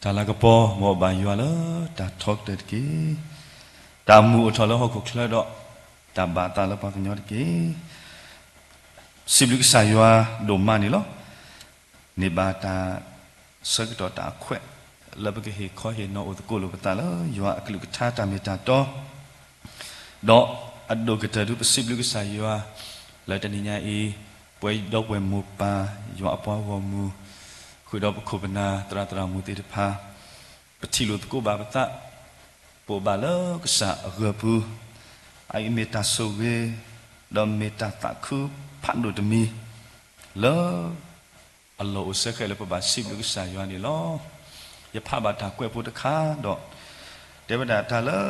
တၢ်လၤကပီၤ မ်အဘၣ်ယွၤလၢတၢ်ထီကတၢၢ်တက့ၢ်. တၢ်မူးအိၣ်ထီၣ်လၢဟီၣ်ခိၣ်ချၢဒီး တၢ်ဘၣ်အသးလၢပှၤကညီတက့ၢ်. စံးဘျုးကစၢ်ယွၤဒိၣ်မးန့ၣ်လီၤ. န့ၢ်ဘၣ်တၢ်ဆၢကတီၢ်တၢ်အခွဲး လၢပကဟ့ၣ်ခီဟ့ၣ်နီၤအိၣ်သကိးလိာ်ပသးလၢယွၤအကလုၢ်ကထါတၢ်မ့ၢ်တၢ်တီ ဒီးအဒိၣ်ကတၢၢ်ဒု ပစံးဘျုးကစၢ်ယွၤ လၢတနံၤညါအံၤ ပဝဲဒီပုၢ်ဝဲၢ်မိၢ်ပၢ် ယွၤအပှၤဂီၢ်မုၢ် ဃုာ်ဒီးပခိၣ်ပနၢ်သရၣ်သရၣ်မုၣ်သ့ၣ်တဖၣ် ပထံၣ်လိာ်သကိးဘၣ်ပသး ပအိၣ်ဘၣ်လၢကစၢ်အဂၢၢ်ပူၤ အအံၤမ့ၢ်တၢ်ဆိၣ်ဂ့ၤ ဒီးမ့ၢ်တၢ်သးခုဖးဒိၣ်တမံၤ လၢ အလီၢ်အိၣ်စဲဃဲးလၢပဘၣ်စံးဘျုးကစၢ်ယွၤန့ၣ်လီၤ. ယဖးဘၣ်တၢ်ကွဲးဖိတခါဒီး တဲဝဲဒၣ်တၢ်လၢ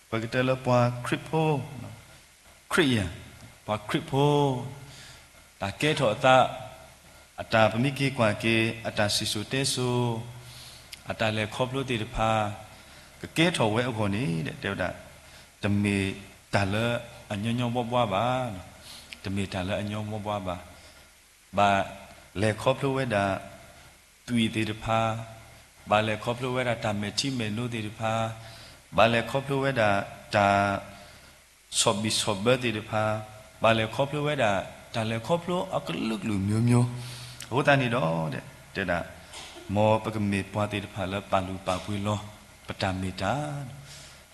ပကတဲလၢပှၤခရံာ်ဖိ ခရံာ်ယၢၢ် ပှၤခရံာ်ဖိ တၢ်ကဲထီၣ်အသး အတၢ်ပမ့ၢ်က့ၤကွၢ်က့ၤ အတၢ်စံၣ်စိၤတဲစိၤ အတၢ်လဲၤခီဖျိသ့ၣ်တဖၣ် ကကဲထီၣ်ဝဲအဂီၢ်န့ၣ် တဲဝဲဒၣ် တမ့ၢ်တၢ်လၢအညီညီဘှီဘှီဘၣ်, တမ့ၢ်တၢ်လၢအညီညီဘှီဘှီဘၣ်. ဘၣ်လဲၤခီဖျိဝဲဒၣ် သွံၣ်သ့ၣ်တဖၣ်, ဘၣ်လဲၤခီဖျိဝဲဒၣ်တၢ်မဲာ်ထံမဲာ်နိသ့ၣ်တဖၣ်, ဘၣ်လဲၤခီဖျိဝဲဒၣ်တၢ် ဆီၣ်ဘံၣ်ဆီၣ်ဘၢသ့ၣ်တဖၣ်, ဘၣ်လဲၤခီဖျိဝဲဒၣ် တၢ်လဲၤခီဖျိအကလုာ်ကလုာ်မျိုးမျိုး, အဃိသတးန့ၣ်ဒီး တဲဒၣ် မ်ပကမ့ၢ်ပှၤသ့ၣ်တဖၣ်လၢပာ်လုၢ်ပာ်ပှ့ၤလီၤ ပတၢ်မ့ၢ်တၢ်,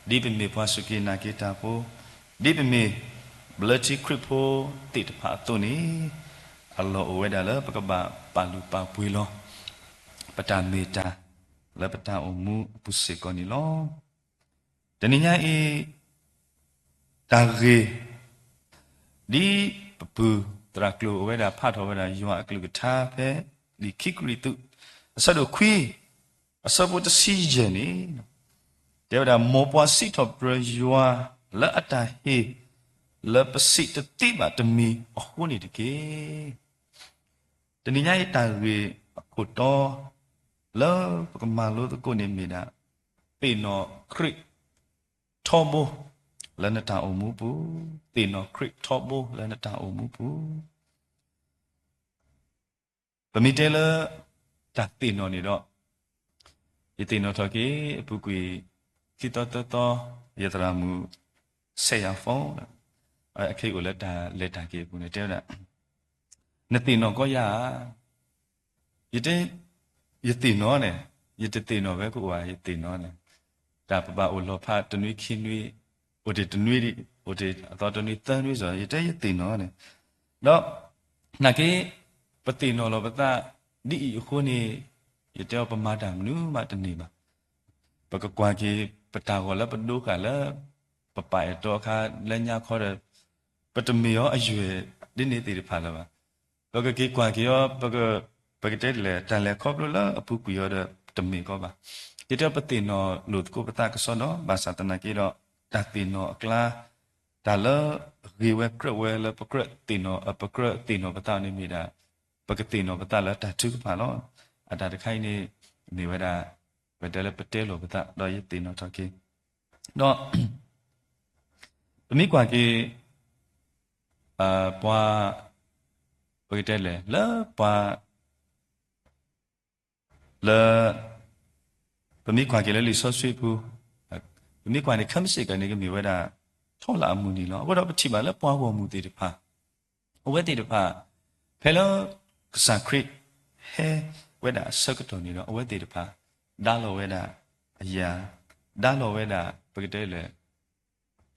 ဒ်ပမ့ၢ်ပှၤစူၢ်က့ၤနာ်က့ၤတၢ်ဖိ, ဒ်ပမ့ၢ်ဘျၢထံခရံာ်ဖိသ့ၣ်တဖၣ်အသိးန့ၣ်, အလီၢ်အိၣ်ဝဲဒၣ်လၢပကဘၣ်ပာ်လုၢ်ပာ်ပှ့ၤလီၤ ပတၢ်မ့ၢ်တၢ် လၢပတၢ်အိၣ်မူအပူၤစ့ၢ်ကီးန့ၣ်လီၤ. တနံၤညါအံၤ တၢ်ဂ့ၢ် ဒ်ပပုၢ်သရၣ်ကျိၤအဝဲဒၣ်ဖးထီၣ်ဝဲဒၣ် ယွၤအကလုၢ်ကထါဖဲလံာ်ခံကရံၣ်သူး အဆၢဒိၣ်ခွံ အဆၢဖိတဆံယဲၢ်န့ၣ် တဲဝဲဒၣ် မ်ပှၤစံးထီၣ်ပတြၢၤယွၤလၢအတၢ်ဟ့ၣ် လၢပစံးတသ့ဘၣ်တမံၤအဃိန့ၣ်တက့ၢ်. တနံၤညါအံၤတၢ်ဂ့ၢ်အခိၣ်တီ လၢပကမၤလိသကိးန့ၣ်မ့ၢ်ဒၣ် သ့ၣ်နီၣ်ခရံာ်ထီဘိ လၢနတၢ်အိၣ်မူပူၤ, သ့ၣ်နီၣ်ခရံာ်ထီဘိလၢနတၢ်အိၣ်မူပူၤ. ပမ့ၢ်တဲလၢ တၢ်သ့ၣ်နီၣ်န့ၣ်ဒီး ယသ့ၣ်နီၣ်ထီၣ်က့ၤ အပူၤကွံာ် ခံသီသၢသီ ယသရၣ်မုၣ် ဆဲးယၤ phone အခဲအံၤအိၣ်လၢတၢ်လဲၤတၢ်က့ၤအပူၤန့ၣ် တဲဝဲဒၣ် နသ့ၣ်နီၣ်ကီယၤဧါ. ယတဲ ယသ့ၣ်နီၣ်န့ၣ် ယတသ့ၣ်နီၣ်ဝဲကအိၣ်ဧါ ယသ့ၣ်နီၣ်န့ၣ် တၢ်ပဘၣ်အိၣ်လီၤဖးတနွံခံနွံ အိၣ်တ့ၢ်တနွံဒံး အိၣ်တ့ၢ်အသီတနွံသၢနွံစီၤ ယတဲယသ့ၣ်နီၣ်န့ၣ် ဒီး နာ်က့ ပသ့ၣ်နီၣ်လီၤပသး ဒ်အံၤအဃိန့ၣ် ယတဲအီၤပမၤတၢ်မနုၤမးတန့ၢ်ဘၣ်. ပကကွၢ်က့ၤ ပတၢ်ဂီၤလၢပဒိဃာ်လၢ ပပာ်အဲၣ်တီအခါလၢညါခီဒီး ပတမ့ၢ်အီၤအယွဲၢ်ဒ်န့ၣ်သ့ၣ်တဖၣ်လၢၤဘၣ်. ပကက့ၤကွၢ်က့ၤအီၤ ပကတဲလဲၣ် တၢ်လဲၤခီဖျိလၢအပူၤကွံာ်အီၤဒီးတမ့ၢ်ကီဘၣ်. ယတဲပသ့ၣ်နီၣ်လိာ်သကိးပသးကစီဒီ ဘၣ်ဆၣ်သနာ်က့ဒီး တၢ်သ့ၣ်နီၣ်အကျါ တၢ်လၢအဂ့ၤဝဲကြၢးဝဲလၢပကြၢးသ့ၣ်နီၣ် ပကြၢးသ့ၣ်နီၣ်ပသးန့ၣ်မ့ၢ်ဒၣ် ပကသ့ၣ်နီၣ်ပသးလၢတၢ်ထုကဖၣ်လီၤ. အတၢ်တခါအံၤန့ၣ် မ့ၢ်ဝဲဒၣ် ပတဲလၢပတဲလိာ်ပသး ဒီးယသ့ၣ်နီၣ်ထီၣ်က့ၤ ဒီး ပမ့ၢ်ကွၢ်က့ၤ ပှၤ ပကတဲလဲၣ် လၢပှၤ လၢ ပမ့ၢ်ကွၢ်က့ၤလၢလံာ်စီဆှံပူၤ ပမ့ၢ်ကွၢ်န့ၣ် ခဲမုၢ်ဆ့ၣ်ကီးန့ၣ် ကမ့ၢ်ဝဲဒၣ် ထီလၢအမုၢ်နံၤလီၤ. အဃိဒီးပထံၣ်ဘၣ်လၢပှၤဂီၢ်မုၢ်သ့ၣ်တဖၣ် အဝဲသ့ၣ်တဖၣ် ဖဲလၢ ကစၢ်ခရံာ် ဟဲဝဲဒၣ်အဆၢကတီၢ်န့ၣ်ဒီး အဝဲသ့ၣ်တဖၣ် ဒါလီၤဝဲဒၣ် အယၤ ဒါလီၤဝဲဒၣ် ပကတဲလဲၣ်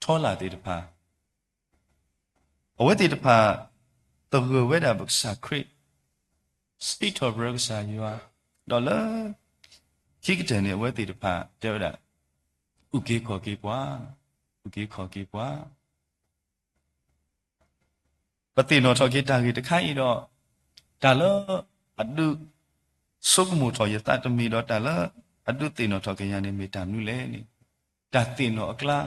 ထီလာ်သ့ၣ်တဖၣ် အဝဲသ့ၣ်တဖၣ် သဂၢၢ်ဝဲဒၣ်ပကစၢ်ခရံာ် စံးထီၣ်ပတြၢၤကစၢ်ယွၤ ဒီးလၢ ခံကတၢၢ်န့ၣ် အဝဲသ့ၣ်တဖၣ် တဲဝဲဒၣ် အုၣ်က့ၤခီၣ်က့ၤပှၤ အုၣ်က့ၤခီၣ်က့ၤပှၤ ပသ့ၣ်နီၣ်ထီၣ်က့ၤတၢ်ဂ့ၢ်တခါအံၤဒီး တၢ်လၢ အဒုး ဆိကမိၣ်ထီၣ်ယသးတမံၤဒီး တၢ်လၢ အဒုးသ့ၣ်နီၣ်ထီၣ်က့ၤယၤန့ၣ် မ့ၢ်တၢ်မနုၤလဲၣ်န့ၣ် တၢ်သ့ၣ်နီၣ်အကျါ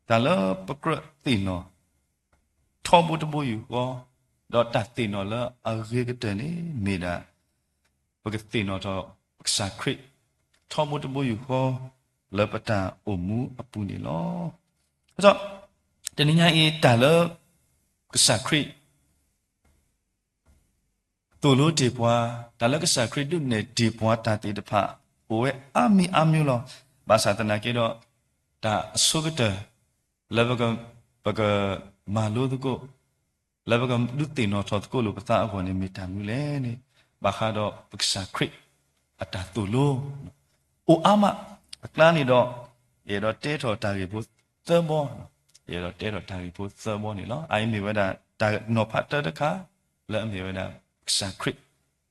တၢ်လၢပကြၢးသ့ၣ်နီၣ် ထီဘိတဘိယူၢ်ဃီ ဒီးတၢ်သ့ၣ်နီၣ်လၢအဂ့ၤကတၢၢ်န့ၣ် မ့ၢ်ဒၣ် ပကသ့ၣ်နီၣ်ထီၣ် ကစၢ်ခရံာ် ထီဘိတဘိယူၢ်ဃီ လၢပတၢ်အိၣ်မူအပူၤန့ၣ်လီၤ. အဃိဒီး တနံၤညါအံၤ တၢ်လၢ ကစၢ်ခရံာ် သိၣ်လိတ့ၢ်ပှၤ, တၢ်လၢကစၢ်ခရံာ်ဒုးနဲၣ်တ့ၢ်ပှၤတၢ်သ့ၣ်တဖၣ် အိၣ်ဝဲအါမံၤအါမံၤလီၤ. ဘၣ်ဆၣ်သနာ်က့ဒီး တၢ်အဆိကတၢၢ် လၢပက ပကမၤလိသကိး လၢပကဒုးသ့ၣ်နီၣ်ထီၣ်သကိးလိာ်ပသးအဂီၢ်န့ၣ် မ့ၢ်တၢ်မနုၤလဲၣ်န့ၣ် ဘၣ်ဃးဒီးပကစၢ်ခရံာ်အတၢ်သိၣ်လိ အိၣ်အါမး. အကျါန့ၣ်ဒီး ယအဲၣ်ဒိးတဲထီၣ်တၢ်ဂ့ၢ်ဖိသၢဘီ, ယအဲၣ်ဒိးတဲထီၣ်တၢ်ဂ့ၢ်ဖိသၢဘီန့ၣ်လီၤ. အအံၤမ့ၢ်ဝဲဒၣ်တၢ်နီၤဖးတၢတခါ လၢအမ့ၢ်ဝဲဒၣ် ကစၢ်ခရံာ်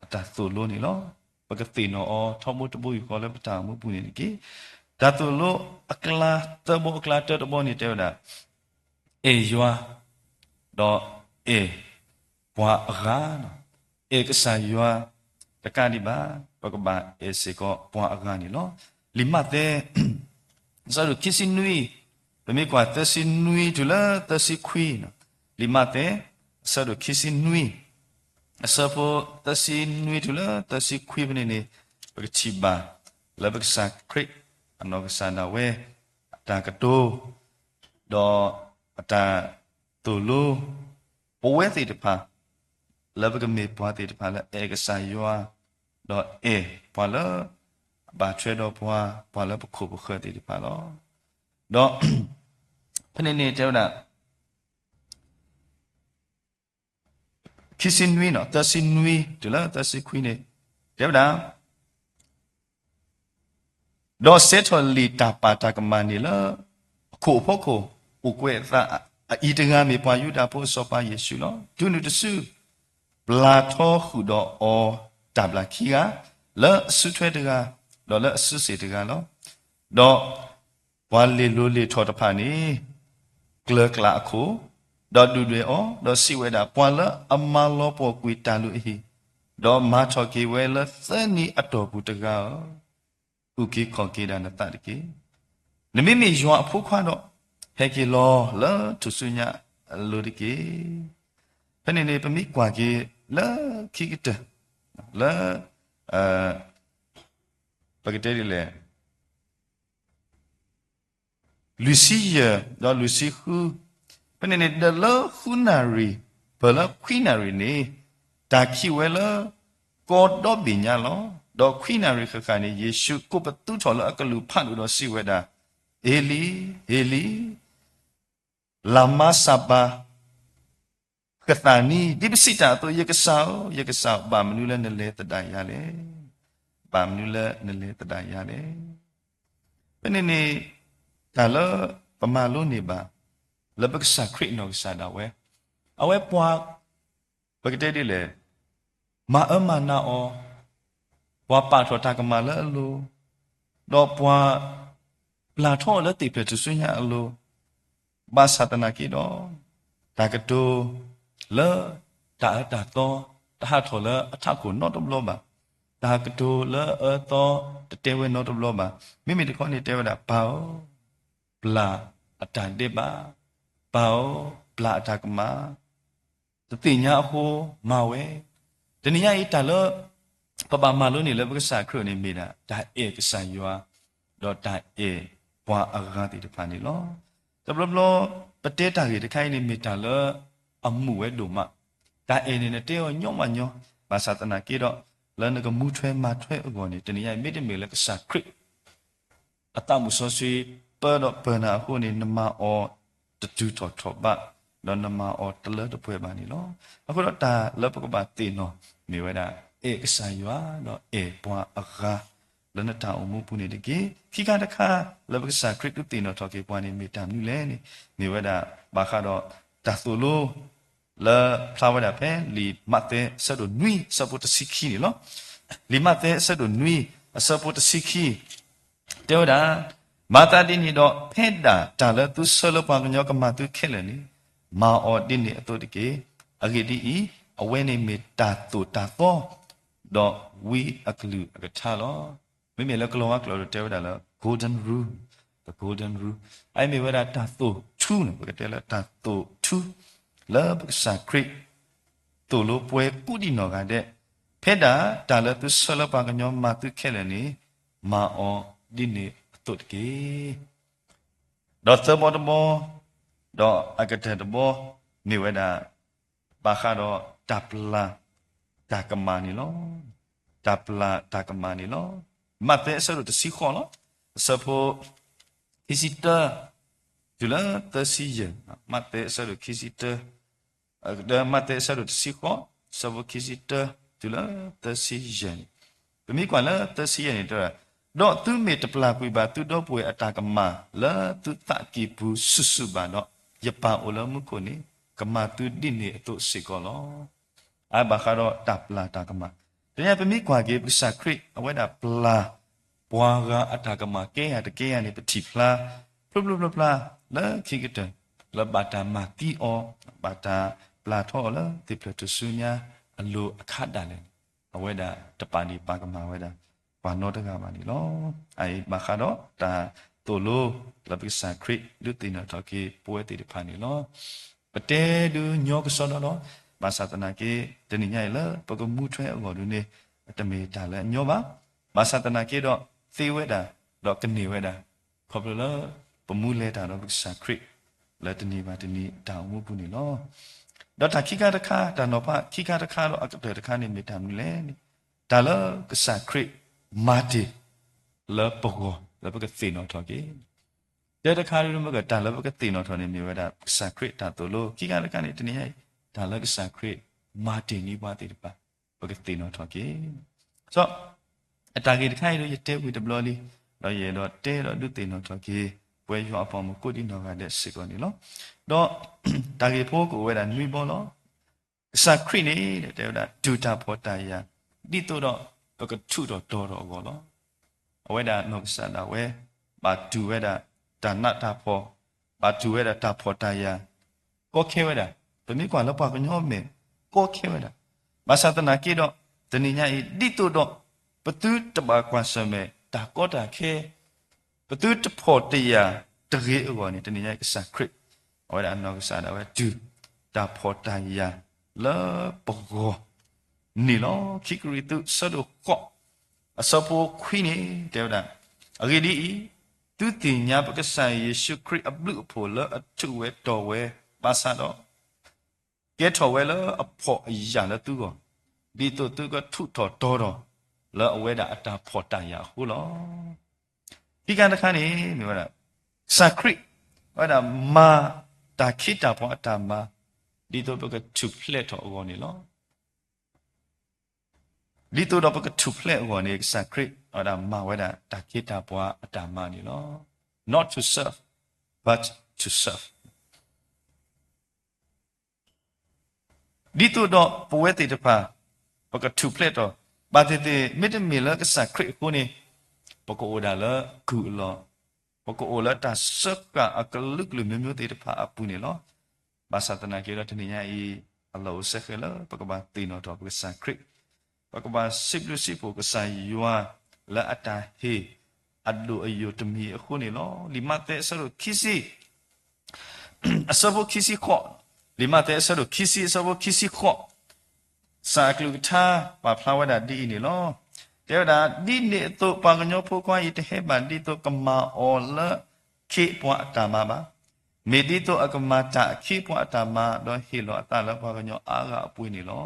အတၢ်သိၣ်လိန့ၣ်လီၤ. ပကသ့ၣ်နီၣ်အီၤထီဘိတဘိယူၢ်ဃီလၢပတၢ်အိၣ်မူပူၤန့ၣ်တက့ၢ်. တၢ်သိၣ်လိအကျါသၢဘီအကျါတၢတဘီန့ၣ်တဲဝဲဒၣ် အဲၣ်ယွၤ ဒီးအဲၣ်ပှၤအဂၤ, အဲၣ်ကစၢ်ယွၤတကးဒံးဘၣ်, ပကဘၣ်အဲၣ်စ့ၢ်ကီးပှၤအဂၤန့ၣ်လီၤ. လံာ်မးသဲ အဆၢဒိၣ်ခံဆံနွံ, ပမ့ၢ်ကွၢ်သၢဆံနွံတုၤလၢသၢဆံခွံ, လံာ်မးသဲ အဆၢဒိၣ်ခံဆံနွံ အဆၢဖိသၢဆံနွံတုၤလၢသၢဆံခွံဖဲန့ၣ်န့ၣ် ပကထံၣ်ဘၣ်လၢပကစၢ်ခရံာ်အနီၢ်ကစၢ်ဒၣ်ဝဲ အတၢ်ကတိၤ ဒီးအတၢ်သိၣ်လိ ပဝဲသ့ၣ်တဖၣ် လၢပကမ့ၢ်ပှၤသ့ၣ်တဖၣ်လၢအဲၣ်ကစၢ်ယွၤ, ဒီးအဲၣ်ပှၤလၢအဘၣ်ထွဲဒီးပှၤ, ပှၤလၢပခိၣ်ပဃၢၤသ့ၣ်တဖၣ်လီၤ. ဒီး ဖဲန့ၣ်န့ၣ်တဲဝဲဒၣ် ခံဆံနွံ, သၢဆံနွံတုၤလၢသၢဆံခွံန့ၣ် တဲဝဲဒၣ် ဒီးစဲထီၣ်လံာ်တၢ်ပာ်တၢ်ကမၣ်န့ၣ်လၢ အခိၣ်အဖီခိၣ် အိၣ်ကွဲးအသး, အအံၤတဂၤမ့ၢ်ပှၤယူဒၤဖိအစီၤပၤယ့ၣ်ၡူးလီၤ. တုၤနုၤတစု ပျၢ်ထီဃုာ်ဒီးအီၤတၢ်ဘျၣ်ခံဂၤ, လၢအစုထွဲတဂၤ, ဒီးလၢအစုစ့ၣ်တဂၤလီၤ. ဒီးပှၤလ့ၤလိၤလ့ၤထီၣ်တဖၣ်န့ၣ် ကျၢၤကျးအခိၣ်, ဒီးဒုၣ်ဒွဲၣ်အီၤ, ဒီးစံးဝဲဒၣ်, ပှၤလၢအမၤလီၤပှီၢ်ကွံာ်တၢ်လုၢ်အဟံၣ်, ဒီးမၤထီၣ်က့ၤဝဲလၢသၢနံၤအတီၢ်ပူၤတဂၤဧၢ, အုၣ်က့ၤခီၣ်က့ၤဒၣ်နသးတက့ၢ်. နမ့မ့ၢ်ယွၤအဖိခွါဒီး, ဟဲက့ၤလီၤလၢထူၣ်စုညါအလိၤတက့ၢ်. ဖဲန့ၣ်န့ၣ် ပမ့ၢ်ကွၢ်က့ၤလၢခံကတၢၢ်, လၢ ပကတဲဒ်လဲၣ် လွံၢ်ဆံယဲၢ်ဒီးလွံၢ်ဆံဃု, ဖဲန့ၣ်န့ၣ် ဒီးလၢဃုနၣ်ရံၣ် ပၢၢ်လၢခွံနၣ်ရံၣ်န့ၣ် တၢ်ခံးဝဲလၢ ကီဒီဘ့ၣ်ညါလီၤ. ဒီးခွံနၣ်ရံၣ်ဃၣ်ဃၣ်န့ၣ် ယ့ၣ်ၡူးကိးပသူထီၣ်လၢအကလုၢ်ဖးဒိၣ်ဒီးစံးဝဲဒၣ်, အ့လံ, အ့လံ, လၤမၤစၤဘၤ ဃသးနံ, ဒ်ပစံးတၢ်အသိး, ယကစၢ်ဧၢ, ယကစၢ်, ဘၣ်မနုၤလၢနလဲၤသဒၣ်ယၤလဲၣ်. ဘၣ်မနုၤလၢနလဲၤသဒၣ်ယၤလဲၣ်. ဖဲန့ၣ်န့ၣ် တၢ်လၢပမၤလိန့ၢ်ဘၣ် လၢပကစၢ်ခရံာ်အနီၢ်ကစၢ်ဒၣ်ဝဲ, အဝဲပှၤ ပကတဲဒ်လဲၣ်, မၤအၢမၤနးအီၤ, ပှၤပာ်ထီၣ်တၢ်ကမၣ်လၢအလိၤ, ဒီးပှၤပျၢ်ထီအီၤလၢသ့ၣ်ဖျဲၣ်ထူၣ်စုညါအလိၤ, ဘၣ်ဆၣ်သနာ်က့ဒီး တၢ်ကတိၤလၢ တၢ်အၢတၢ်သီ တဟးထီၣ်လၢအထးခိၣ်နီတဘျီဘၣ်, တၢ်ကတိၤလၢအအၢအသီ တတဲဝဲနီတဘျီဘၣ်. မ့မ့ၢ်တခီန့ၣ်တဲဝဲဒၣ် ပၢ်ဧၢ, ပျၢ်အတၢ်ဒဲးဘး, ပၢ်ဧၢ, ပျၢ်အတၢ်ကမၣ်, တသ့ၣ်ညါအဃိမၤဝဲ. တနံၤညါအံၤတၢ်လၢ ပဘၣ်မၤလိန့ၢ်လၢပကစၢ်ခရံာ်န့ၣ်မ့ၢ်ဒၣ် တၢ်အဲၣ်ကစၢ်ယွၤ ဒီးတၢ်အဲၣ်ပှၤအဂၤသ့ၣ်တဖၣ်န့ၣ်လီၤ. တဘျီဘျီ ပတဲတၢ်ဂ့ၢ်တခါအံၤန့ၣ် မ့ၢ်တၢ်လၢအမုာ်ဝဲဒိၣ်မး, တၢ်အဲၣ်န့ၣ်နတဲအီၤညီမးညီ, ဘၣ်ဆၣ်သနာ်က့ဒီး လၢနကမူထွဲမၤထွဲအဂီၢ်န့ၣ် တနံၤညါအံၤ မ့တမ့ၢ်လၢကစၢ်ခရံာ် အသးမုၢ်စီဆှံ ပၢဒီးပၢၢ်နၤအဃိန့ၣ် နမၤအီၤတတုၤထီၣ်ထီၣ်ဘး, ဒီးနမၤအီၤတလၢတပှဲၤဘၣ်န့ၣ်လီၤ. အဃိဒီးတၢ်လၢပကဘၣ်သ့ၣ်နီၣ် မ့ၢ်ဝဲဒၣ် အဲၣ်ကစၢ်ယွၤ ဒီးအဲၣ်ပှၤအဂၤ လၢနတၢ်အိၣ်မူပူၤန့ၣ်တက့ၢ်. ခံခါတခါ လၢပကစၢ်ခရံာ်ဒုးသ့ၣ်နီၣ်ထီၣ်က့ၤပှၤန့ၣ် မ့ၢ်တၢ်မနုၤလဲၣ်န့ၣ် မ့ၢ်ဝဲဒၣ် ဘၣ်ဃးဒီးတၢ်သိၣ်လိ လၢဖျါဝဲဒၣ်ဖဲလံာ်မးသဲအဆၢဒိၣ်နွံ အဆၢဖိတဆံခံန့ၣ်လီၤ. လံာ်မးသဲအဆၢဒိၣ်နွံ အဆၢဖိတဆံခံ တဲဝဲဒၣ်, မၤသးဒ်န့ၣ်ဒီး ဖဲဒၣ်တၢ်လၢသုဆၢလၢပှၤကညီကမၤသုခဲလၢာ်န့ၣ် မၤအီၤဒ်န့ၣ်အသိးတက့ၢ်. အဂ့ၢ်ဒ်အံၤ, အဝဲန့ၣ်မ့ၢ်တၢ်သိၣ်တၢ်သီ ဒီးဝံအကလုၢ်အကထါလီၤ. မ့မ့ၢ်လၢကလီၤဝါကျိာ်ဒီးတဲဝဲဒၣ်လၢ golden rule, the golden rule, အအံၤမ့ၢ်ဝဲဒၣ်တၢ်သိၣ်ထူန့ၣ် ပကတဲလၢတၢ်သိၣ်ထူ လၢပကစၢ်ခရံာ် သိၣ်လိပှဲၤကူၣ်ဒံးနီၢ်ဂၤဒဲး, ဖဲဒၣ်တၢ်လၢသုဆၢလၢပှၤကညီမၤသုခဲလၢာ်န့ၣ် မၤအီၤဒ်န့ၣ်အသိးတက့ၢ်. ဒီးသၢဘီတဘီ, ဒီးအကတၢၢ်တဘီ မ့ၢ်ဝဲဒၣ် ဘၣ်ဃးဒီးတၢ်ပျၢ်တၢ်ကမၣ်န့ၣ်လီၤ. တၢ်ပျၢ်တၢ်ကမၣ်န့ၣ်လီၤ. မးသဲအဆၢဒိၣ်တဆံဃိးလီၤ, အဆၢဖိ ခံဆံတၢ တုၤလၢသၢဆံယဲၢ်, မးသဲအဆၢဒိၣ်ခံဆံတၢ, မးသဲအဆၢဒိၣ်တဆံဃိး, အဆၢဖိခံဆံတၢ တုၤလၢသၢဆံယဲၢ်န့ၣ်, ပမ့ၢ်ကွၢ်လၢသၢဆံယဲၢ်န့ၣ်တဲဝဲဒၣ်, ဒီးသုမ့ၢ်တပျၢ်ကွံာ်ဘၣ်သုဒီပုၢ်ဝဲၢ်အတၢ်ကမၣ်လၢသုသးကံၢ်ပူၤစုာ်စုာ်ဘၣ်ဒီး, ယပၢ်အိၣ်လၢမူခိၣ်န့ၣ် ကမၤသုဒ်န့ၣ်အသိးစ့ၢ်ကီးလီၤ. အဘၣ်ဃးဒီးတၢ်ပျၢ်တၢ်ကမၣ်, တနံၤအံၤပမ့ၢ်ကွၢ်က့ၤ ပကစၢ်ခရံာ် အဝဲဒၣ်ပျၢ် ပှၤဂၤအတၢ်ကမၣ်ကဲဂၤတကဲဂၤန့ၣ် ပထံၣ်ဖျါ ဖျိဖျိဖျါဖျါ လၢခံကတၢၢ် လၢဘၣ်တၢ်မၤသံအီၤ, ဘၣ်တၢ်ပျၢ်ထီၣ်အီၤလၢသ့ၣ်ဖျၢၣ်ထူၣ်စုညါအလိၤအခါဒၣ်လဲာ်န့ၣ်, အဝဲဒၣ်တပာ်ဒ့ၣ်ပာ်ကမၣ်ဝဲဒၣ် ပှၤနီတဂၤဘၣ်န့ၣ်လီၤ. အအံၤဘၣ်ဃးဒီးတၢ်သိၣ်လိ လၢပကစၢ်ခရံာ်ဒုးသ့ၣ်နီၣ်ထီၣ်က့ၤပဝဲသ့ၣ်တဖၣ်န့ၣ်လီၤ. ပတဲဒုးညီကစီဒီလီၤ. ဘၣ်ဆၣ်သနာ်က့ တနံၤညါအံၤလၢပကမူထွဲအဂီၢ်ဒုးန့ၣ် အတမ့ၢ်တၢ်လၢအညီဘၣ်. ဘၣ်ဆၣ်သနာ်က့ဒီး သ့ဝဲဒၣ် ဒီးကန့ၢ်ဝဲဒၣ် ခီဖျိလၢပမူလဲၤတၢ်ဒီးပကစၢ်ခရံာ် လၢတနံၤဘၣ်တနံၤအတၢ်အိၣ်မူပူၤန့ၣ်လီၤ. ဒီးတၢ်ခံခါတခါ တၢ်နီၤဖးခံခါတခါဒီးအကတၢၢ်တခါန့ၣ် မ့ၢ်တၢ်မနုၤလဲၣ်န့ၣ်, တၢ်လၢကစၢ်ခရံာ်မၤတ့ၢ်လၢပဂီၢ် လၢပကသ့ၣ်နီၣ်ထီၣ်က့ၤ တဲတခါဒုးမ့ၢ် တၢ်လၢပကသ့ၣ်နီၣ်ထီၣ်န့ၣ် မ့ၢ်ဝဲဒၣ်ကစၢ်ခရံာ်တၢ်သိၣ်လိ. ခံခါတခါန့ၣ် တနံၤညါအံၤ တၢ်လၢကစၢ်ခရံာ်မၤတ့ၢ်န့ၢ်ပှၤသ့ၣ်တဖၣ် ပကသ့ၣ်နီၣ်ထီၣ်က့ၤ. ဒီးအတၢ်ဂ့ၢ်တခါအံၤဒီး ယတဲဝံၤတဘျီလံ, ဒီးယအဲၣ်ဒိးတဲဒီးဒုးသ့ၣ်နီၣ်ထီၣ်က့ၤ ပဝဲယွၤအပှၤမုၣ်ကိးဒံနီၢ်ဂၤဒဲးစ့ၢ်ကီးန့ၣ်လီၤ. ဒီးတၢ်ဂ့ၢ်ဖိကအိၣ်ဝဲဒၣ်နွံဘီလီၤ. ကစၢ်ခရံာ်န့ၣ် တဲဝဲဒၣ် တူၢ်တၢ်ဖှီၣ်တၢ်ယာ် ဒ်သိးဒီးပကထူးထီၣ်တီၤထီၣ်အဂီၢ်လီၤ. အဝဲဒၣ်နီၢ်ကစၢ်ဒၣ်ဝဲ ဘၣ်တူၢ်ဝဲဒၣ် တၢ်နးတၢ်ဖှီၣ်, ဘၣ်တူၢ်ဝဲဒၣ်တၢ်ဖှီၣ်တၢ်ယာ် ကီခဲဝဲဒၣ်, ပမ့ၢ်ကွၢ်လၢပှၤကညီမဲာ် ကီခဲဝဲဒၣ်. ဘၣ်ဆၣ်သနာ်က့ဒီး တနံၤညါအံၤ ဒ်သိးဒီး ပသုတဘၣ်ကွၢ်ဆၢၣ်မဲာ် တၢ်ကီတၢ်ခဲ ပသုတဖှီၣ်တယာ်တဂ့ၤအဂီၢ်န့ၣ် တနံၤညါအံၤကစၢ်ခရံာ် အဝဲဒၣ်အနီၢ်ကစၢ်ဒၣ်ဝဲ တုၤတၢ်ဖှီၣ်တၢ်ယာ်လၢပဂီၢ်န့ၣ်လီၤ. ခံကရံၣ်သူး အဆၢဒိၣ်ဃိး အဆၢဖိခွံန့ၣ် တဲဝဲဒၣ်, အဂ့ၢ်ဒ်အံၤ, သုသ့ၣ်ညါပကစၢ်ယ့ၣ်ၡူးခရံာ်အဘျုးအဖှိၣ်လၢအထူးဝဲတီၤဝဲဘၣ်ဆၣ်ဒီး ကဲထီၣ်ဝဲလၢအဖှီၣ်အယာ်လၢသုဂီၢ်, ဒ်သိးသုကထူးထီၣ်တီၤထီၣ် လၢအဝဲဒၣ်အတၢ်ဖှီၣ်တၢ်ယာ်အဃိလီၤ. ခံခါတခါန့ၣ် မ့ၢ်ဝဲဒၣ် ကစၢ်ခရံာ် အဝဲဒၣ်မၤတၢ်ခ့တၢ်ပှၤအတၢ်မၤ ဒ်သိးပကထူၣ်ဖျဲးထီၣ်အဂီၢ်န့ၣ်လီၤ. ဒ်သိးဒီးပကထူၣ်ဖျဲးအဂီၢ်န့ၣ် ကစၢ်ခရံာ် အဝဲဒၣ်မၤဝဲဒၣ်တၢ်ခ့တၢ်ပှၤအတၢ်မၤန့ၣ်လီၤ. Not to serve, but to serve. ဒ်သိးဒီးပဝဲသ့ၣ်တဖၣ် ပကထူၣ်ဖျဲးထီၣ်, ဘၣ်သ့ၣ်သ့ၣ် မ့တမ့ၢ်လၢကစၢ်ခရံာ်အဃိန့ၣ် ပကအိၣ်ဒၣ်လၢကုၢ်အလီၢ်, ပကအိၣ်လၢတၢ်စၢဃာ်အကလုာ်ကလုာ်မျိုးမျိုးသ့ၣ်တဖၣ်အပူၤန့ၣ်လီၤ. ဘၣ်ဆၣ်သနာ်က့ဒီးတနံၤညါအံၤ အလီၢ်အိၣ်စဲဃဲးလၢပကဘၣ်သ့ၣ်နီၣ်ထီၣ်ပကစၢ်ခရံာ်, ပကဘၣ်စံးဘျုးစံးဖှိၣ်ကစၢ်ယွၤ လၢအတၢ်ဟ့ၣ်အဒိၣ်အယိာ်တမံၤအဃိန့ၣ်လီၤ. လံာ်မးသဲအဆၢဒိၣ်ခံဆံ အဆၢဖိခံဆံဃိး, လံာ်မးသဲအဆၢဒိၣ်ခံဆံ အဆၢဖိခံဆံဃိး, ကစၢ်အကလုၢ်ကထါပာ်ဖျါဝဲဒၣ်ဒ်အံၤန့ၣ်လီၤ. တဲဝဲဒၣ်, ဒ်န့ၣ်အသိး ပှၤကညီဖိခွါအံၤတဟဲဘၣ်ဒ်သိးကမၤအီၤလၢခ့ပှၤအတၢ်မၤဘၣ်, မ့ၢ်ဒ်သိးအကမၤတၢ်အခ့ပှၤအတၢ်မၤ ဒီးဟ့ၣ်လီၤအသးလၢပှၤကညီအါဂၤအပူၤန့ၣ်လီၤ.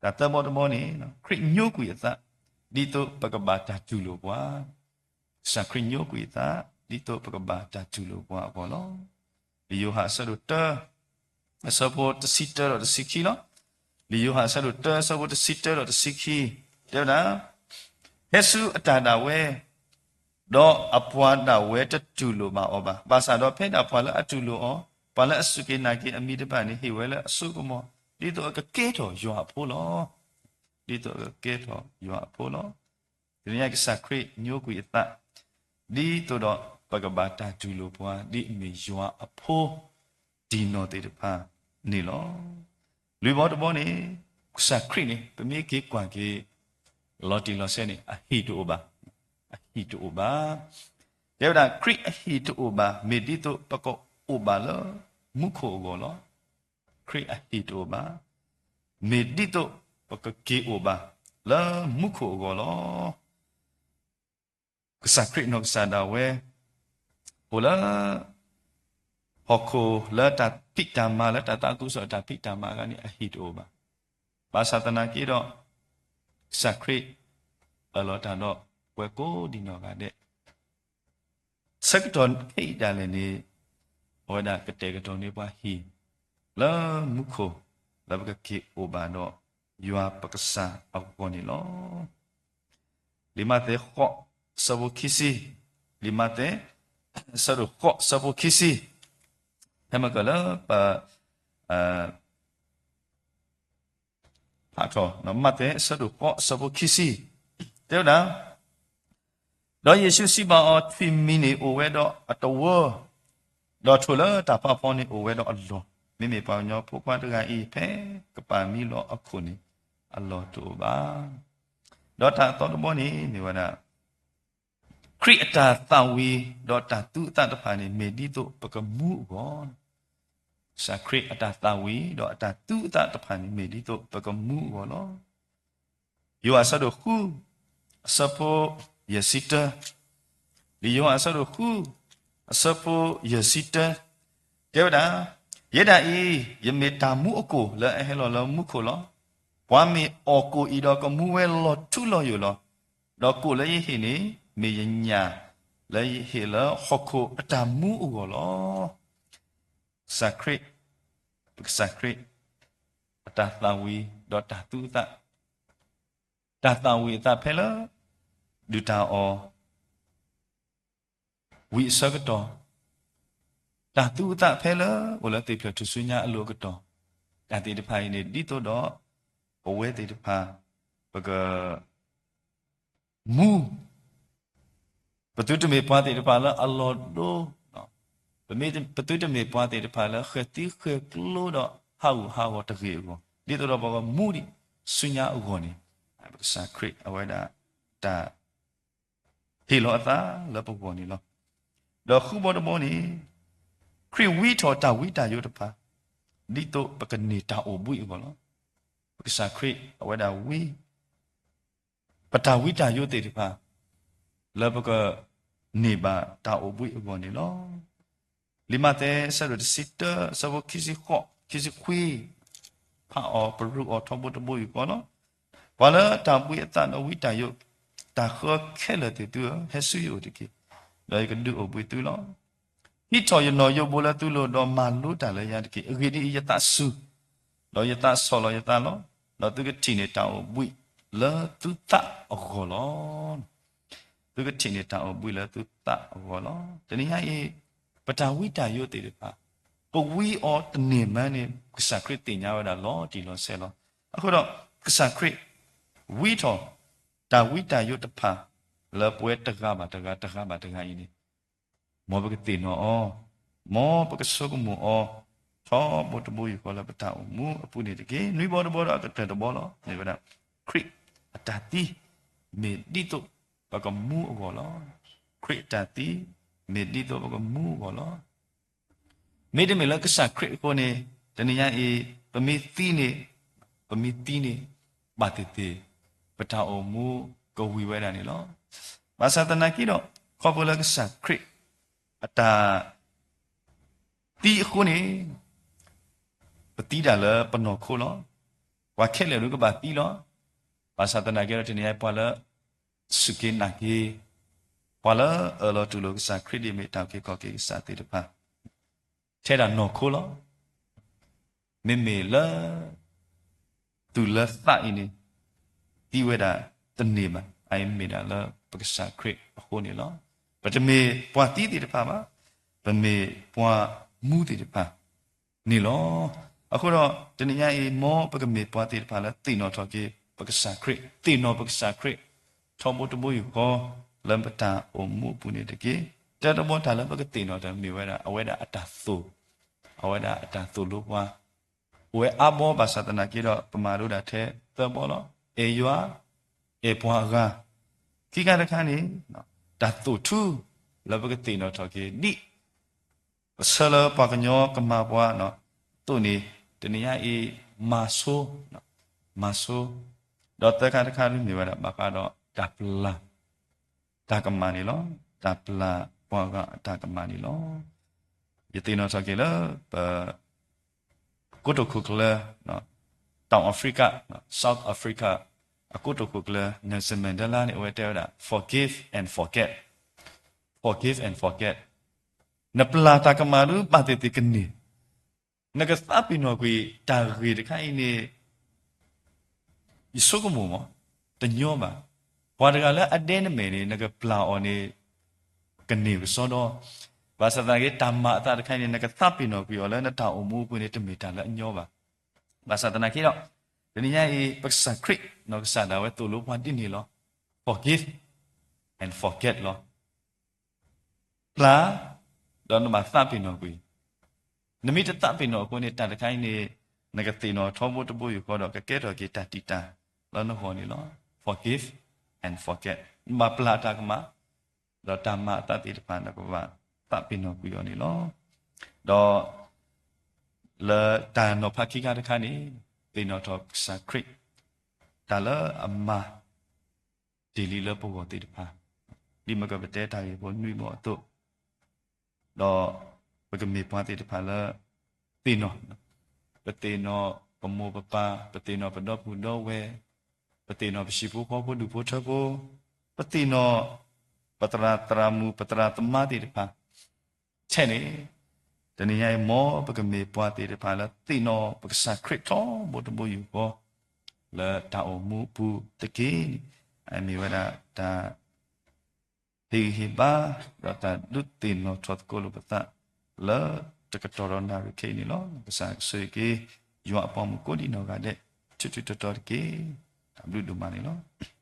တၢ်သၢဘီတဘီန့ၣ် ခရံာ်ညိကွံာ်အသး ဒ်သိးပကဘၣ်တၢ်တူၢ်လိာ်ပှၤ, ကစၢ်ခရံာ်ညိကွံာ်အသး ဒ်သိးပကဘၣ်တၢ်တူၢ်လိာ်ပှၤအဂီၢ်လီၤ. လံာ်ယိၤဟၣ်အဆၢဒိၣ်တၢ အဆၢဖိတဆံတၢဒီးတဆံခံလီၤ. လံာ်ယိၤဟၣ်အဆၢဒိၣ်တၢ အဆၢဖိတဆံတၢဒီးတဆံခံ တဲဝဲဒၣ်, ဟဲဆူအတၢ်ဒၣ်ဝဲ, ဒီးအပှၤဒၣ်ဝဲတတူၢ်လိာ်ဘၣ်အီၤဘၣ်. ဘၣ်ဆၣ်ဒီးဖဲဒၣ်ပှၤလၢအတူၢ်လိာ်အီၤ, ပှၤလၢအစူၢ်က့ၤနာ်က့ၤအမံၤတဖၣ်န့ၣ် ဟ့ၣ်ဝဲလၢအစိကမီၤ, ဒ်သိးအကကဲထီၣ်ယွၤအဖိလီၤ. ဒ်သိးအကကဲထီၣ်ယွၤအဖိလီၤ. တနံၤညါကစၢ်ခရံာ်ညိကွံာ်အသး ဒ်သိးဒီးပကဘၣ်တၢ်တူၢ်လိာ်ပှၤ ဒ်အမ့ၢ်ယွၤအဖိ တံၢ်နီၢ်သ့ၣ်တဖၣ်န့ၣ်လီၤ. လွံၢ်ဘီတဘီန့ၣ် ကစၢ်ခရံာ်န့ၣ် ပမ့ၢ်က့ၤကွၢ်က့ၤ လီၤတံၢ်လီၤဆဲးန့ၣ် အဟံၣ်တအိၣ်ဘၣ်, အဟံၣ်တအိၣ်ဘၣ်. တဲဝဲဒၣ် ခရံာ်အဟံၣ်တအိၣ်ဘၣ် မ့ၢ်ဒ်သိးပကအိၣ်ဘၣ်လၢမူခိၣ်အဂီၢ်လီၤ. ခရံာ်အဟံၣ်တအိၣ်ဘၣ် မ့ၢ်ဒ်သိးပကက့ၤအိၣ်ဘၣ်လၢမူခိၣ်အဂီၢ်လီၤ. ကစၢ်ခရံာ်နီၢ်ကစၢ်ဒၣ်ဝဲ အိၣ်လၢ ဟီၣ်ခိၣ်လၢတၢ်ဖံးတၢ်မၤ လၢတၢ်သးခုကစီၣ်တၢ်ဖံးတၢ်မၤအခါန့ၣ် အဟံၣ်တအိၣ်ဘၣ်. ဘၣ်ဆၣ်သနာ်က့ဒီး ကစၢ်ခရံာ် အၢၣ်လီၤတၢ်ဒီးပှၤကိးဒံးနီၢ်ဂၤဒဲး ဆၢကတီၢ်ခဲအံၤဒၣ်လဲာ်န့ၣ် အဝဲဒၣ်ကတဲာ်ကတီၤန့ၢ်ပှၤဟံၣ် လၢမူခိၣ် လၢပကက့ၤအိၣ်ဘၣ်ဒီးယွၤပကစၢ်အဂီၢ်န့ၣ်လီၤ. လံာ်မးသဲ ဃိး အဆၢဖိခံဆံ, လံာ်မးသဲ အဆၢဒိၣ်ဃိး အဆၢဖိခံဆံ, ဖဲမ့ၢ်ကလၢပ ဖးထီၣ် မးသဲ အဆၢဒိၣ်ဃိး အဆၢဖိခံဆံ, တဲဝဲဒၣ်, ဒီးယ့ၣ်ၡူးစံးဘၣ်အီၤ, ထွံၣ်မံၤန့ၣ်အိၣ်ဝဲဒီးအတဝၢ, ဒီးထိၣ်လၢတၢ်ဖးဖီန့ၣ်အိၣ်ဝဲဒီးအလီၢ်, မ့မ့ၢ်ပှၤကညီဖိခွါတဂၤအံၤ ဖဲကပာ်မံလီၤအခိၣ်န့ၣ် အလီၢ်တအိၣ်ဘၣ်. ဒီးတၢ်အသီတဘီန့ၣ် မ့ၢ်ဝဲဒၣ် ခရံာ်အတၢ်သးဝံၤ ဒီးတၢ်သူအသးတဖၣ်န့ၣ် မ့ၢ်ဒ်သိးပကမူအဂီၢ်, ကစၢ်ခရံာ်အတၢ်သးဝံၤ ဒီးအတၢ်သူအသးတဖၣ်န့ၣ် မ့ၢ်ဒ်သိးပကမူအဂီၢ်လီၤ. ယိၤဟၣ်အဆၢဒိၣ်ဃု အဆၢဖိယဲၢ်ဆံတၢ, လံာ်ယိၤဟၣ်အဆၢဒိၣ်ဃု အဆၢဖိယဲၢ်ဆံတၢ, တဲဝဲဒၣ်, ယဲဒၣ်အံၤ ယမ့ၢ်တၢ်မူအကိၣ်လၢအဟဲလီၤလၢမူခိၣ်လီၤ. ပှၤမ့ၢ်အီၣ်ကိၣ်အံၤဒီးကမူဝဲလီၤထူလီၤယိာ်လီၤ. ဒီးကိၣ်လၢယဟ့ၣ်န့ၣ် မ့ၢ်ယညၣ်လၢယဟ့ၣ်လၢဟီၣ်ခိၣ်အတၢ်မူအဂီၢ်လီၤ. ကစၢ်ခရံာ်, ပကစၢ်ခရံာ် အတၢ်သးဝံၤဒီးတၢ်သူအသး, တၢ်သးဝံၤအသးဖဲလၢ ဒုၣ်တၢ်အီၣ် ဝံၤအဆၢကတီၢ်, တၢ်သူအသးဖဲလၢအိၣ်လၢသ့ၣ်ဖျၢၣ်ထူၣ်စုညါအလိၤအကတီၢ်, တၢ်သ့ၣ်တဖၣ်အံၤန့ၣ် ဒ်သိးဒီး ပဝဲသ့ၣ်တဖၣ် ပက မူ, ပသုတမ့ၢ်ပှၤသ့ၣ်တဖၣ်လၢအလီၢ်ဒိ, ပသုတမ့ၢ်ပှၤသ့ၣ်တဖၣ်လၢဃဲၤသံဃဲၤကျိဒီးဟးဂူာ်ဟးဂီၤတဂ့ၤအဂီၢ်, ဒ်သိးဒီးပကမူဒံးဆူညါအဂီၢ်န့ၣ်, ပကစၢ်ခရံာ်အဝဲဒၣ်တၢ်ဟ့ၣ်လီၤအသးလၢပဂီၢ်န့ၣ်လီၤ. ဒီးဃုဘီတဘီန့ၣ်, ခရံာ်ဝံထီၣ်တၢ်ဝံတၢ်ယိးတဖၣ်, ဒ်သိးပကန့ၢ်တၢ်အိၣ်ဘှံးအဂီၢ်လီၤ. ပကစၢ်ခရံာ်အဝဲဒၣ်ဝံ ပတၢ်ဝံတၢ်ယိးသ့ၣ်တဖၣ် လၢပကန့ၢ်ဘၣ်တၢ်အိၣ်ဘှံးအဂီၢ်န့ၣ်လီၤ. လံာ်မးသဲ အဆၢဒိၣ်တဆံတၢ အဆၢဖိခံဆံဃိး ခံဆံခွံ, ဖးအီၤပရူးအီၤထီဘိတဘိယူၢ်ဃီလီၤ. ပှၤလၢတၢ်ဘှံးအသးဒီးဝံတၢ်ယိး တၢ်ဃၢခဲလၢာ်သ့ၣ်သုဧၢ, ဟဲဆူယအိၣ်တက့ၢ်, ဒီးယကဒုးအိၣ်ဘှံးသုလီၤ. ဟံးထီၣ်ယနီၣ်ယိးဘိလၢသုလိၤ, ဒီးမၤလိတၢ်လၢယၤတက့ၢ်. အဂ့ၢ်ဒ်အံၤ, ယသးစူၤ, ဒီးယသးဆီၣ်လီၤယသးလီၤ. ဒီးသုကထံၣ်န့ၢ်တၢ်အိၣ်ဘှံးလၢသုသးအဂီၢ်လီၤ. သုကထံၣ်န့ၢ်တၢ်အိၣ်ဘှံးလၢသုသးအဂီၢ်လီၤ. တနံၤညါအံၤ, ပတၢ်ဝံတၢ်ယိးသ့ၣ်တဖၣ်, ပဝံအီၤတန့ၢ်မးန့ၣ် ကစၢ်ခရံာ်သ့ၣ်ညါဝဲဒၣ်လီၤတံၢ်လီၤဆဲးလီၤ. အဃိဒီး ကစၢ်ခရံာ် ဝံထီၣ် တၢ်ဝံတၢ်ယိးတဖၣ် လၢပဝဲတဂၤဘၣ်တဂၤ တဂၤဘၣ်တဂၤအံၤန့ၣ် မ်ပကသ့ၣ်နီၣ်အီၤ, မ်ပကဆိကမိၣ်အီၤ, ထီဘိတဘိယူၢ်ဃီလၢပတၢ်အိၣ်မူအပူၤန့ၣ်တက့ၢ်. နွံဘီတဘီဒီးအကတၢၢ်တဘီလီၤ. မ့ၢ်ဝဲဒၣ် ခရံာ်အတၢ်သံ မ့ၢ်ဒ်သိးပကမူအဂီၢ်လီၤ. ခရံာ်အတၢ်သံ မ့ၢ်ဒ်သိးပကမူအဂီၢ်လီၤ. မ့တမ့ၢ်လၢကစၢ်ခရံာ်အဃိန့ၣ်, တနံၤညါအံၤ ပမ့ၢ်သံန့ၣ်, ပမ့ၢ်သံန့ၣ် ဘၣ်သ့ၣ်သ့ၣ် ပတၢ်အိၣ်မူကဝံၤဝဲဒၣ်န့ၣ်လီၤ. ဘၣ်ဆၣ်သနာ်က့ဒီး ခီဖျိလၢကစၢ်ခရံာ်အတၢ်သံအဃိန့ၣ်, ပသံဒၣ်လၢပနီၢ်ခိလီၤ. ပှၤခဲလၢာ်ဒုးကဘၣ်သံလီၤ. ဘၣ်ဆၣ်သနာ်က့ဒီး တနံၤညါအံၤ ပှၤလၢ စူၢ်က့ၤနာ်က့ၤ, ပှၤလၢအၢၣ်လီၤတူၢ်လိာ်ကစၢ်ခရံာ်ဒ်အမ့ၢ်တၢ်အုၣ်က့ၤခီၣ်က့ၤကစၢ်သ့ၣ်တဖၣ် ထဲဒၣ်နီၢ်ခိလီၤ. မ့မ့ၢ်လၢ သူၣ်လၢသးအံၤန့ၣ် သံဝဲဒၣ်တန့ၢ်ဘၣ်. အအံၤမ့ၢ်ဒၣ်လၢပကစၢ်ခရံာ်အဃိန့ၣ်လီၤ. ပတမ့ၢ်ပှၤသံသ့ၣ်တဖၣ်ဘၣ်, ပမ့ၢ်ပှၤမူသ့ၣ်တဖၣ်န့ၣ်လီၤ. အဃိဒီး တနံၤညါအံၤ မ်ပကမ့ၢ်ပှၤသ့ၣ်တဖၣ်လၢသ့ၣ်နီၣ်ထီၣ်က့ၤပကစၢ်ခရံာ်, သ့ၣ်နီၣ်ပကစၢ်ခရံာ် ထီဘိတဘိယူၢ်ဃီ လၢပတၢ်အိၣ်မူအပူၤန့ၣ်တက့ၢ်. တၢ်တဘီတၢ်လၢပကသ့ၣ်နီၣ်တၢ်မ့ၢ်ဝဲဒၣ် အဝဲဒၣ်အတၢ်သိၣ်, အဝဲဒၣ်အတၢ်သိၣ်လိပှၤ အိၣ်ဝဲအါဘီဘၣ်ဆၣ်သနာ်က့ဒီး ပမၤလိဒၣ်ထဲသၢဘီလီၤ. အဲၣ်ယွၤ, အဲၣ်ပှၤအဂၤ, ခံခါတခါန့ၣ် တၢ်သိၣ်ထူ လၢပကသ့ၣ်နီၣ်ထီၣ်က့ၤ ဒ် ပဆၢလၢပှၤကညီကမၤပှၤအသိးန့ၣ်, တနံၤညါအံၤ မၤဆိ, မၤဆိ, ဒီးသၢခါတခါဒ်မ့ၢ်ဝဲဒၣ် ဘၣ်ဃးဒီးတၢ်ပျၢ် တၢ်ကမၣ်န့ၣ်လီၤ. တၢ်ပျၢ်ပှၤဂၤအတၢ်ကမၣ်န့ၣ်လီၤ. ယသ့ၣ်နီၣ်ထီၣ်က့ၤလၢ ပ ကိတိာ်ခိၣ်ကျၢၢ် တောင်အာဖရိက South Africa အကိတိာ်ခိၣ်ကျၢၢ် Nelson Mandela န့ၣ် အဝဲတဲဝဲဒၣ် forgive and forget, forgive and forget. နပျၢ်တၢ်ကမၣ်ဒုးဘၣ်သ့ၣ်သ့ၣ်ကန့ၢ်, နကသးပ့ၤနီၣ်ကွံာ်တၢ်ဂ့ၢ်တခါအံၤန့ၣ် ယဆိကမိၣ်မး, တညီဘၣ်. ပှၤတဂၤလၢအဒဲနမဲာ်န့ၣ် နကပျၢ်အီၤန့ၣ် ကန့ၢ်ကစီဒီ, ဘၣ်ဆၣ်သနာ်က့ တၢ်မၤအသးတခါအံၤန့ၣ် နကသးပ့ၤနီၣ်ကွံာ်အီၤလၢနတၢ်အိၣ်မူအပူၤန့ၣ် တမ့ၢ်တၢ်လၢအညီဘၣ်. ဘၣ်ဆၣ်သနာ်က့ဒီး တနံၤညါအံၤ ပကစၢ်ခရံာ် နီၢ်ကစၢ်ဒၣ်ဝဲသိၣ်လိပှၤဒ်န့ၣ်လီၤ. Forgive and forget လီၤ. ပျၢ်, ဒီးနဘၣ်သးပ့ၤနီၣ်ကွံာ်. နမ့ၢ်တသးပ့ၤနီၣ်အဃိန့ၣ် တၢ်တခါအံၤန့ၣ် နကသ့ၣ်နီၣ်ထီဘိတဘိယူၢ်ဃီဒီး ကကဲထီၣ်က့ၤတၢ်တံာ်တာ်လၢနဂီၢ်န့ၣ်လီၤ. Forgive and forget. နဘၣ်ပျၢ်တၢ်ကမၣ်, ဒီးတၢ်မၤအသးသ့ၣ်တဖၣ် နကဘၣ်သးပ့ၤနီၣ်ကွံာ်အီၤန့ၣ်လီၤ. ဒီး လၢတၢ်နီၤဖးခံခါတခါန့ၣ် သ့ၣ်နီၣ်ထီၣ်ကစၢ်ခရံာ် တၢ်လၢအမၤ တ့ၢ်လံလၢပဂီၢ်သ့ၣ်တဖၣ်, ဒ်မ့ၢ်ကပတဲတၢ်ဂ့ၢ်ဖိနွံဘီအသိး, ဒီးပကမ့ၢ်ပှၤသ့ၣ်တဖၣ်လၢ သ့ၣ်နီၣ်, ပသ့ၣ်နီၣ်ပမိၢ်ပပၢ်, ပသ့ၣ်နီၣ်ပဒီပုၢ်ဒီဝဲၢ်, ပသ့ၣ်နီၣ်ပဟံၣ်ဖိဃီဖိဒူၣ်ဖိထၢဖိ, ပသ့ၣ်နီၣ် ပသရၣ်သရၣ်မုၣ် ပသရၣ်သမါသ့ၣ်တဖၣ် ထဲန့ၣ်, တနံၤညါအံၤ မ်ပကမ့ၢ်ပှၤသ့ၣ်တဖၣ်လၢသ့ၣ်နီၣ်ပကစၢ်ခရံာ်ထီဘိတဘိယူၢ်ဃီ လၢတၢ်အိၣ်မူအပူၤတက့ၢ်န့ၣ်, အမ့ၢ်ဝဲဒၣ်တၢ်ဟ့ၣ်ဂံၢ်ဟ့ၣ်ဘါ ဒီးတၢ်ဒုးသ့ၣ်နီၣ်ထီၣ်သကိးလိာ်ပသး လၢတကတီၢ်ဒီးနၣ်ရံၣ်ခဲအံၤန့ၣ်လီၤ. ကစၢ်ဆိၣ်ဂ့ၤက့ၤ ယွၤအပှၤမုၣ်ကိးဒံနီၢ်ဂၤဒဲး ထူးထူးတီၤတီၤတက့ၢ်. တၢ်ဘျုးဒိၣ်မးန့ၣ်လီၤ.